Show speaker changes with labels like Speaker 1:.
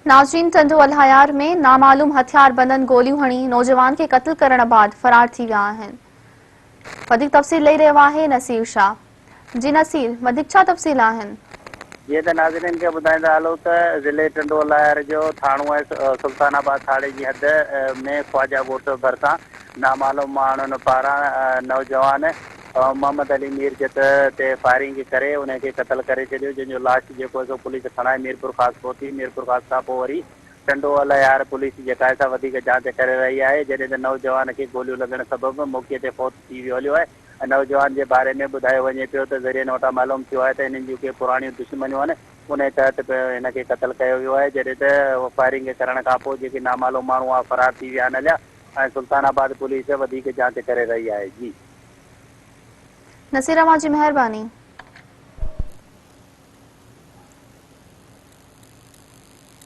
Speaker 1: ناظرين ٽنڊو الهيار ۾ نامعلوم هٿياربندن گوليون هڻي نوجوان کي قتل ڪرڻ بعد فرار ٿي ويا آهن. وڌيڪ تفصيل ڏئي رهيو آهي نصير شاهه. جي نصير وڌيڪ ڇا تفصيل آهن؟
Speaker 2: جيئن ته ناظرين کي ٻڌائيندا هلون ته ضلعي ٽنڊو الهيار جو ٿاڻو ۽ سلطان آباد ٿاڻي جي حد ۾ خواجه ڳوٺ ڀرسان نامعلوم ماڻهن پاران نوجوان محمد علي ميرجت تي فائرنگ ڪري انهي کي قتل ڪري ڇڏيو جنهن جو لاش جيڪو آهي سو پوليس کڻائي ميرپورخاص پهتي ميرپورخاص کان پوء وري ٽنڊو الهيار پوليس جيڪا آهي سا وڌيڪ جاچ ڪري رهي آهي جڏهن ته نوجوان کي گوليون لڳڻ سبب موقعي تي فوت ٿي ويو هليو آهي ۽ نوجوان جي باري ۾ ٻڌايو وڃي پيو ته ذريعن وٽان معلوم ٿيو آهي ته هنن جون ڪي پراڻيون دشمنيون آهن انهي تحت هن کي قتل ڪيو ويو آهي جڏهن ته فائرنگ ڪرڻ کان پوء جيڪي نامعلوم ماڻهو هئا فرار ٿي ويا آهن هليا ۽ سلطان آباد پوليس وڌيڪ جاچ ڪري رهي آهي جي.
Speaker 1: نصير اوهان جي مهرباني.